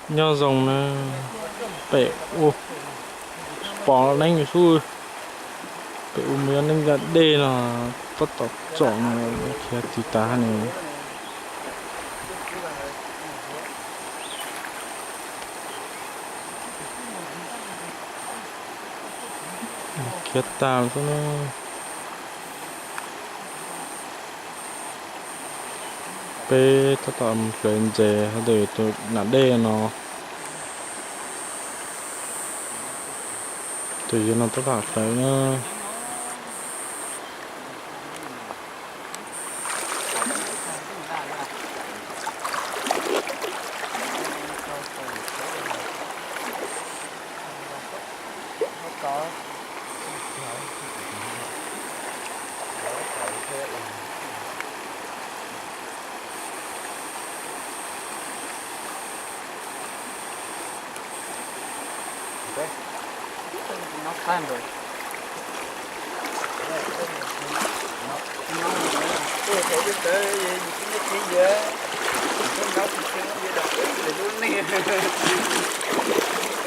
Nyob zoo na, pem ua pom neeb xwb, pem ua mus yog neeb ncaj dej no, tab tom tsom no, khiav tig tas ne. Khiav tas xwb na. Peb tab tom mus hlawv ntses hauv tus nam dej no. Tus yawg no tab tom hlawv na.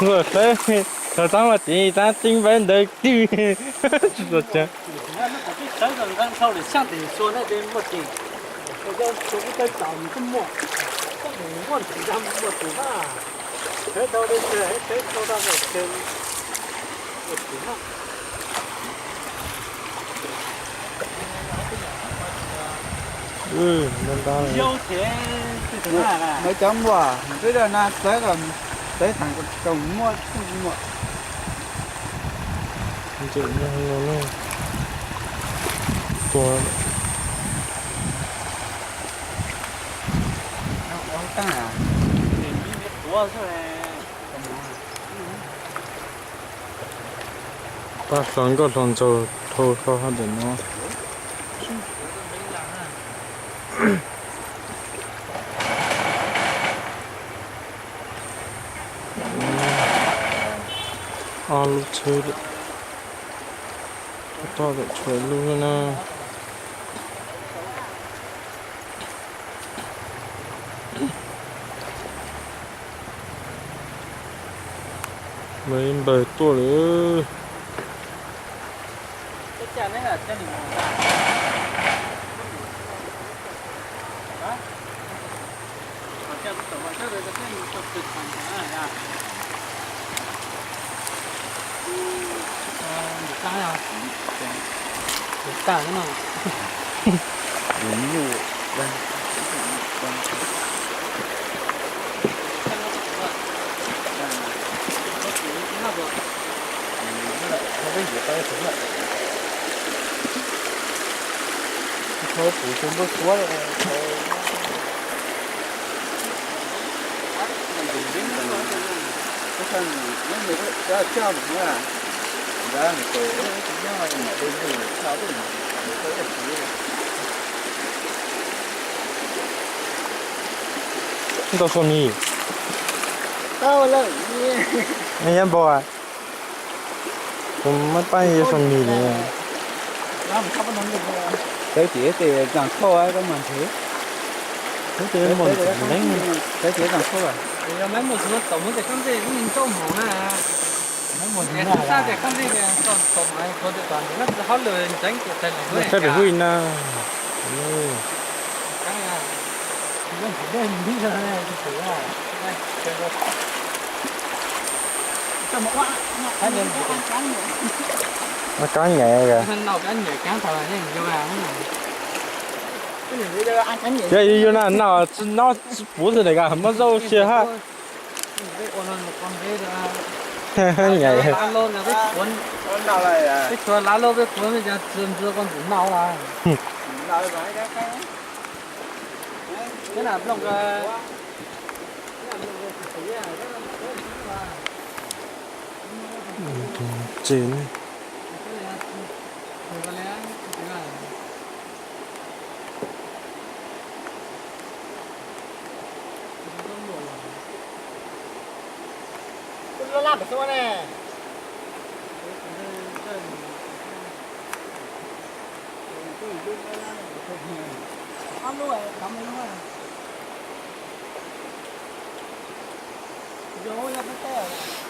Luaj teb, thaum txog mas txiv tab tseeb npaib ntawd twg tsis tau tseeb. Muaj cov npua, twb rau na xawv kom, xawv thaum tsaus muaj txuj muaj. Ntxim muaj no na. Tua. Pab hlo nkauj hlo nraug dhau hlo hauv ntawm no. Ob lub tsheb, toj tawm tshuav lub na. Lawv npawg tuaj lawm. Ntau so ni. Tau lawm. Neb nyob npau a? Kuv muab pab neb so ni li. Tawv ces tes tsaus thauj koj mas nrhiav. Tawv ces tsaus thauj. Saib pem hub na. Kab nyem. Yog yus yug na no tsis nob tsis puv xwb na, muab zaub sia hab. Nyem. Tsev ne. Zoo yog peb teb.